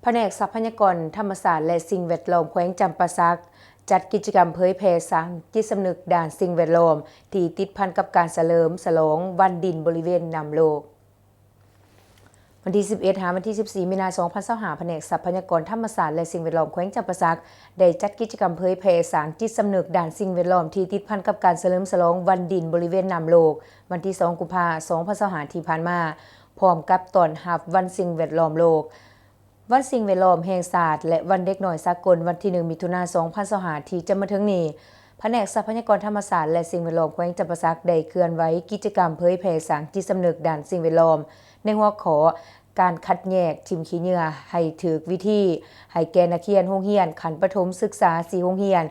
ພະແນກຊັບພະຍາກອນທຳມະຊາດ ແລະ ສິ່ງແວດລ້ອມແຂວງຈຳປາສັກ ຈັດກິດຈະກຳເຜີຍແຜ່ສ້າງຈິດສຳນຶກດ້ານສິ່ງແວດລ້ອມ ທີ່ຕິດພັນກັບການສະເຫຼີມສະຫຼອງວັນດິນບໍລິເວນນ້ຳໂລກ. ວັນທີສິບເອັດ ຫາວັນທີສິບສີ່ ມີນາ ສອງພັນຊາວຫ້າ ພະແນກຊັບພະຍາກອນທຳມະຊາດ ແລະ ສິ່ງແວດລ້ອມແຂວງຈຳປາສັກ ໄດ້ຈັດກິດຈະກຳເຜີຍແຜ່ສ້າງຈິດສຳນຶກດ້ານສິ່ງແວດລ້ອມ ທີ່ຕິດພັນກັບການສະເຫຼີມສະຫຼອງວັນດິນບໍລິເວນນ້ຳໂລກ ວັນທີສອງ ກຸມພາ ສອງພັນຊາວຫ້າ ທີ່ຜ່ານມາ, ພ້ອມກັບຕ້ອນຮັບວັນສິ່ງແວດລ້ອມໂລກ, ວັນສິ່ງແວດລ້ອມແຫ່ງຊາດ ແລະ ວັນເດັກນ້ອຍສາກົນ ວັນທີໜຶ່ງ ມິຖຸນາ ສອງພັນຊາວຫ້າ ທີ່ຈະມາເຖິງນີ້. ພະແນກຊັບພະຍາກອນທຳມະຊາດ ແລະ ສິ່ງແວດລ້ອມແຂວງຈຳປາສັກ ໄດ້ເຄື່ອນໄຫວກິດຈະກຳເຜີຍແຜ່ສ້າງຈິດສຳນຶກດ້ານສິ່ງແວດລ້ອມ ໃນຫົວຂໍ້ ການຄັດແຍກຖິ້ມຂີ້ເຫຍື້ອໃຫ້ຖືກວິທີ ໃຫ້ແກ່ນັກຮຽນໂຮງຮຽນຂັ້ນປະຖົມສຶກສາ ສີ່ໂຮງຮຽນ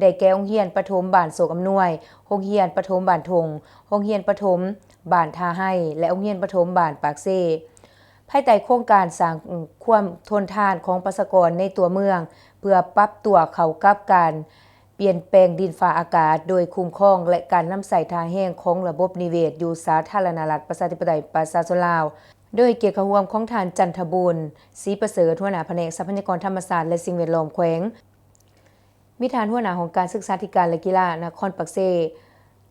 ໄດ້ແກ່ ໂຮງຮຽນປະຖົມບ້ານໂຊກອຳນວຍ, ໂຮງຮຽນປະຖົມບ້ານທົ່ງ, ໂຮງຮຽນປະຖົມບ້ານທ່າໄຮ ແລະ ໂຮງຮຽນປະຖົມບ້ານປາກເຊ. ພາຍໃຕ້ໂຄງການສ້າງຄວາມທົນທານຂອງປະຊາກອນໃນຕົວເມືອງ ເພື່ອປັບຕົວເຂົ້າກັບການປ່ຽນແປງດິນຟ້າອາກາດ ໂດຍຄຸ້ມຄອງ ແລະ ການນຳໃຊ້ທ່າແຮງຂອງລະບົບນິເວດຢູ່ສາທາລະນະລັດ ປະຊາທິປະໄຕ ປະຊາຊົນລາວ, ໂດຍກຽດເຂົ້າຮ່ວມຂອງທ່ານ ຈັນທະບູນ ສີປະເສີດ ຫົວໜ້າພະແນກຊັບພະຍາກອນທຳມະຊາດ ແລະ ສິ່ງແວດລ້ອມແຂວງ, ມີທ່ານຫົວໜ້າຫ້ອງການສຶກສາທິການ ແລະ ກິລານະຄອນປາກເຊ,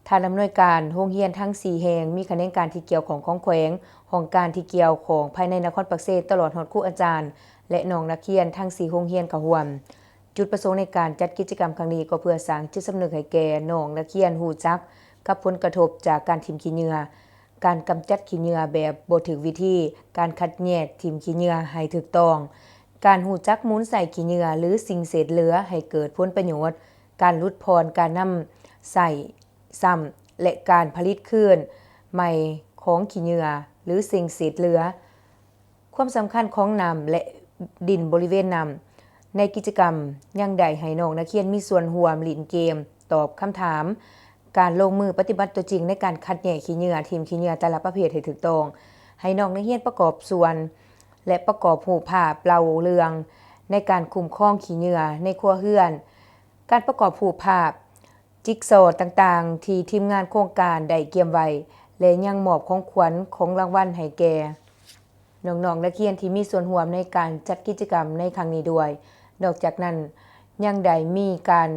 ທ່ານອຳນວຍການໂຮງຮຽນທັງສີ່ແຫ່ງ, ມີຂະແໜງການທີ່ກ່ຽວຂ້ອງຂອງແຂວງ, ຫ້ອງການທີ່ກ່ຽວຂ້ອງພາຍໃນນະຄອນປາກເຊ, ຕະຫຼອດຮອດຄູອາຈານ ແລະ ນ້ອງນັກຮຽນທັງສີ່ໂຮງຮຽນເຂົ້າຮ່ວມ. ຈຸດປະສົງໃນການຈັດກິດຈະກຳຄັ້ງນີ້ ກໍເພື່ອສ້າງຈິດສຳນຶກໃຫ້ແກ່ນ້ອງນັກຮຽນຮູ້ຈັກກັບຜົນກະທົບຈາກການຖິ້ມຂີ້ເຫຍື້ອ, ການກຳຈັດຂີ້ເຫຍື້ອແບບບໍ່ຖືກວິທີ, ການຄັດແຍກຖິ້ມຂີ້ເຫຍື້ອໃຫ້ຖືກຕ້ອງ, ການຮູ້ຈັກໝູນໃຊ້ຂີ້ເຫຍື້ອ ຫຼື ສິ່ງເສດເຫຼືອໃຫ້ເກີດຜົນປະໂຫຍດ, ການຫຼຸດຜ່ອນການນຳໃຊ້ຊ້ຳ ແລະ ການຜະລິດຄືນໃໝ່ຂອງຂີ້ເຫຍື້ອ ຫຼື ສິ່ງເສດເຫຼືອ. ຄວາມສຳຄັນຂອງນ້ຳ ແລະ ດິນບໍລິເວນນ້ຳ. ໃນກິດຈະກຳຍັງໄດ້ໃຫ້ນ້ອງນັກຮຽນມີສ່ວນຮ່ວມຫຼິ້ນເກມ, ຕອບຄຳຖາມ, ການລົງມືປະຕິບັດຕົວຈິງໃນການຄັດແຍກຂີ້ເຫຍື້ອ, ຖິ້ມຂີ້ເຫຍື້ອແຕ່ລະປະເພດໃຫ້ຖືກຕ້ອງ, ໃຫ້ນ້ອງນັກຮຽນປະກອບສ່ວນ ແລະ ປະກອບຮູບພາບເລົ່າເລື່ອງໃນການຄຸ້ມຄອງຂີ້ເຫຍື້ອໃນຄົວເຮືອນ, ການປະກອບຮູບພາບ, ຈິກຊໍຕ່າງໆ ທີ່ທີມງານໂຄງການໄດ້ກຽມໄວ້ ແລະ ຍັງມອບຂອງຂວັນ, ຂອງລາງວັນໃຫ້ແກ່ນ້ອງໆນັກຮຽນທີ່ມີສ່ວນຮ່ວມໃນການຈັດກິດຈະກຳໃນຄັ້ງນີ້ດ້ວຍ. ນອກຈາກນັ້ນ, ຍັງໄດ້ມີການ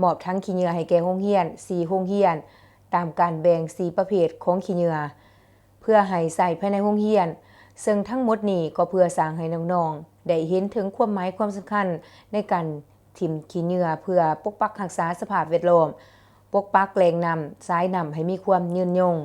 ມອບຖັງຂີ້ເຫຍື້ອໃຫ້ແກ່ໂຮງຮຽນ ສີ່ໂຮງຮຽນ, ຕາມການແບ່ງສີ່ປະເພດຂອງຂີ້ເຫຍື້ອ ເພື່ອໃຫ້ໃຊ້ພາຍໃນໂຮງຮຽນ, ເຊິ່ງທັງໝົດນີ້ກໍເພື່ອສ້າງໃຫ້ນ້ອງໆໄດ້ເຫັນເຖິງຄວາມໝາຍຄວາມສຳຄັນໃນການຖິ້ມຂີ້ເຫຍື້ອ ເພື່ອປົກປັກຮັກສາສະພາບແວດລ້ອມ, ປົກປັກແຫຼ່ງນ້ຳ, ສາຍນ້ຳໃຫ້ມີຄວາມຍືນຍົງ.